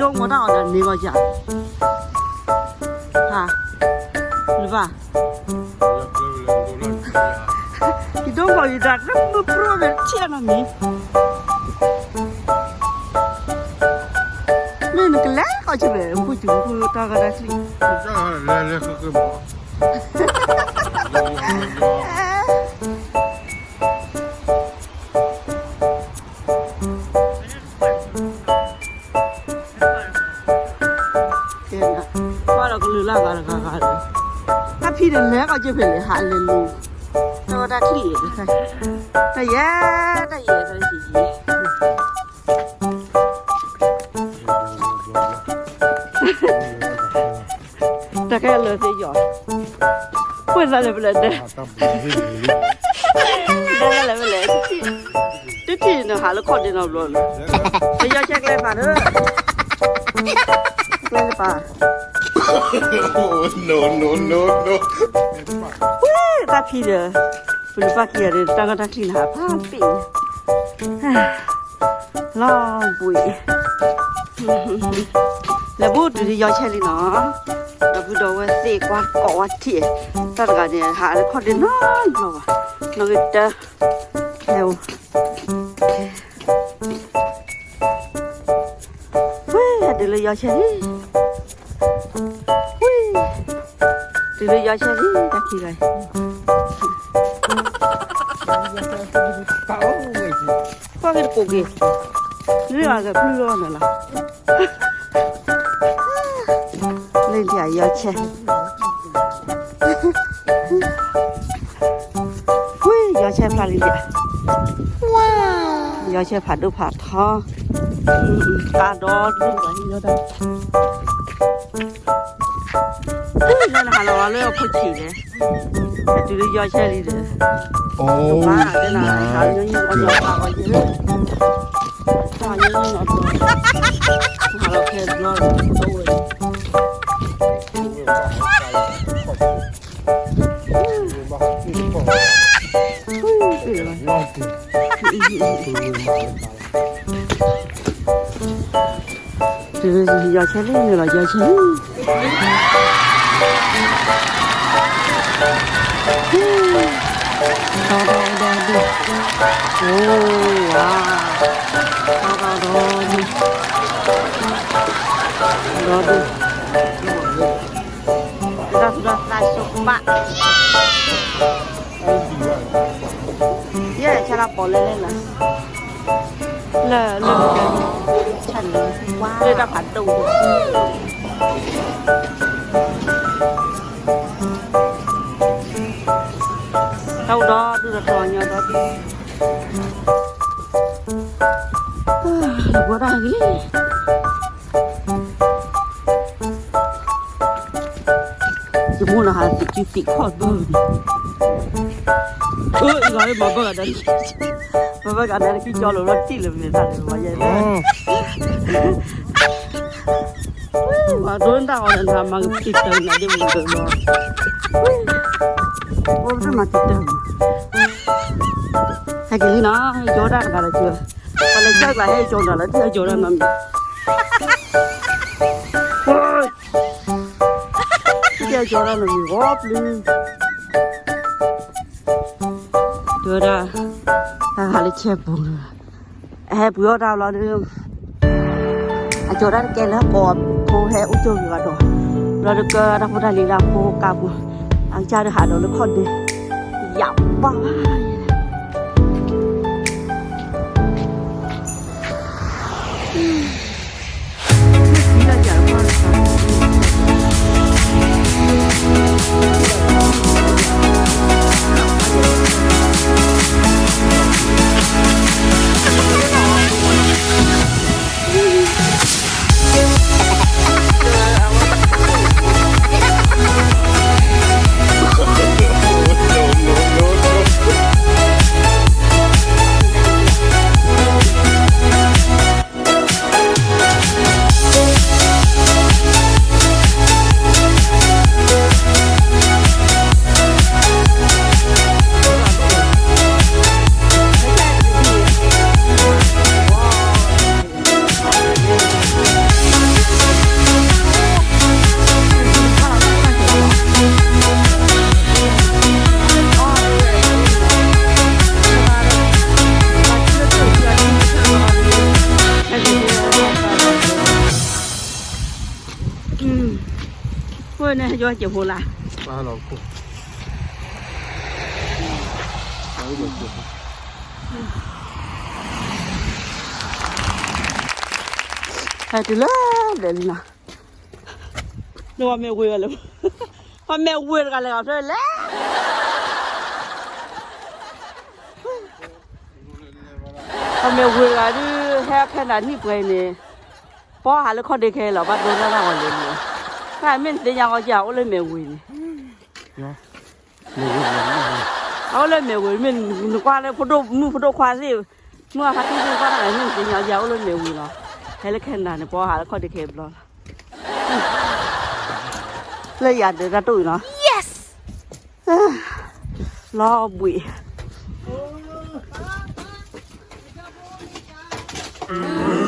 မ့ၢ်တၢ်အီၣ်တၢ်န့ၢ်ဂီၤယၤ, ဟါ, လၢဘၣ်, ယဒိၣ်ဂီၤယတၢ် တၢ်မုၢ်ပြိၣ်န့ၣ် ထံၣ်နီတမံၤ, မ့ၢ်နကလဲၤကီၢ်ကၠ့ဝဲ မူကၠူတၢ်ဂီၤတၢ်ချံ, လဲၤလဲၤဃုဃုမး, ကွၢ်ဒီးကလုာ်လၢဂၤတဂၤဂၤဒီး, တၢ်ဖံဒီးလဲၤကီၢ်ကၠ့ဖဲလဲၣ် ဟးလဲၤလူၤ, တၢ်ဂီၤတၢ်ချံ, တၢ်ယဲၢ်, တၢ်ယဲၢ်, တၢ်ယဲၢ်, တၢ်ခဲလၢာ်သ့ယီၤ, ပှဲၤသးလၢပလဲၤဒဲး, ဒဲးလဲၤဖဲလဲၣ်, တထံၣ်နဟးလၢခီၣ်ဒ့နီတဘျီလၢၤ, ပယီၤဆဲးကျဲဖးဒီး, ကျဲလၢပၤ, ဝဲတၢ်ဖံဒီး, ပလူၤပၢ်ခံဂၤဒီး တၢ်ဂီၤတၢ်ချံနဟးဖးပ့ၣ်, လီၤဘှံး, လဲၤဘူးတုၤလၢယီၤဆဲးလံနီၤ, ဒီပုၢ်ဒီဝဲၢ်သ့ၣ်ကွၢ်ကိးဝဲထံၣ်, တၢ်တဂၤန့ၣ် ဟးလၢခီၣ်ဒ့နီတဘျီဘၣ်, နီၣ်ဂံၢ်တၢ, ဟဲအိၣ် ဝဲ တုၤလၢယီၤဆဲးလံ, ဝဲ, တုၤလၢယီၤဆဲးလံ တၢ်ခံဂၤအံၤ, ကွၢ်က့ၤတကိးက့ၤ, လၢအဂၤဖုလီၤနၤလီၤ, လၢယီၤဆဲး, ဝဲ ယီၤဆဲးဖျါလံဒဲး, ယီၤဆဲးဖးဒိၣ်ဖးထီ, ဖးဒီဒူၣ်, လၢနဟးလီၤဝဲလၢအဖိဆံးလဲၣ်, ဟဲတုၤလၢယီၤဆဲးလံဒီး, ဟးလီၤခဲဘျီလီၤ, တုၤလၢယီၤဆဲးလံ နုာ်လီၤယီၤဆဲးလံ, ဒီဒီဒီဒူၣ်, အိဝၤ, ဒီဒီဒီဒူၣ်, ဒီဒူၣ်, ဒီဒီသးစိကဘၣ်, ယဲၢ်ဆၢလၢပိာ်လဲလဲလီၤ, လၢလၢ, ဆၢန့ၣ်, လၢတၢ်ဖးဒိၣ်, တၢ်အိၣ်ဒီဒူၣ်ဒီထီၣ်ညီဒီဒူၣ်, လၢပှၤတၢ်ဂ့ၤ ယမိၢ်နဟးသံးစုသံးခီၣ်ဒိၣ်န့ၣ်, အၢ အံၤလီၤမၤဘၣ်ဂၤဒီး, မၤဘၣ်ဂၤဒီး ကံကၠီလိာ်လီၤတံၢ်လၢမ့ၢ်တၢ်လၢမၤယဲၢ်, မၤဒိၣ်တၢ်အီၣ်ဒီးနဟးမၤကပံၤတၢ်နၤဒ်မုၢ်ကလီၤ, အိၣ်တမၤကတၢၢ်မး, ဟဲက့ၤလံနီၤ, ဟဲကၠီတၢ်တဂၤဒီးကၠီ, ပှၤလဲၤကၠီကျါဟဲကၠီနီၤလၢ ဟဲကၠီတၢ်နီတမံၤ ကဲကၠီတၢ်နီတမံၤဂီၢ်ပျုၤ, တဲဝဲဒၣ်, တၢ်ဟးလၢဆဲပူၤ, အဟဲပှ့ၤအီၣ်တၢ်ဘျီဒီး, အကၠီတၢ်တကဲလၢကိးဖိဟဲအိၣ်ကၠီဂ့ၤဘၣ်ဒီး, ဘျီဒီးကၢတၢ်ဖိတၢ်လံၤလၢအဖိကါပူၤ, အကစၢ်ဒီးဟးဒီးလၢခီၣ်ဒ့, ယၤဘၣ်ဘၣ် သံလၢယၤတခီ န့ၣ် ယွၤက့ၤဖိလၢ်, ဟဲတုၤလၢဒဲးလံနီၤ, နဝဲမ့ၢ်ဝ့ၤဝဲလၢ, ပှၤမ့ၢ်ဝ့ၤတဂၤလဲၤအီၤဖျၢၣ်လဲၣ်, ပှၤမ့ၢ်ဝ့ၤတဂၤဒုး ဟဲခဲနၤနံၣ်ပှဲၤအံၤန့ၣ်, ပှၤဟးလၢခီၣ်ဒ့ခဲလီၤ ဘၣ်ဒိတၢ်တၢ်ဂီၤလၢန့ၣ်, တၢ်မ့ၢ်နသ့ၣ်ညါအီၤက့ၤ အအိၣ်လၢမဲာ်ဝ့ၤန့ၣ်, အအိၣ်လၢမဲာ်ဝ့ၤ မ့ၢ်နကွၢ်လၢဖိဒိၣ်မုၣ်ဖိဒိၣ်ခွါသ့ၣ်, မုၢ်အဖါတံၢ်သ့ၣ်နကွၢ်တၢ်ဂၤ မ့ၢ်နသ့ၣ်ညါအီၤက့ၤ အအိၣ်လၢမဲာ်ဝ့ၤလီၤ, ဟဲလၢခဲနၤန့ၣ် ပှၤဟးလၢခီၣ်ဒ့ခဲဘျီလီၤ, လၢယၤဒၢးတၢ်တိၢ်အံၤနီၤ, လီၤဘှံး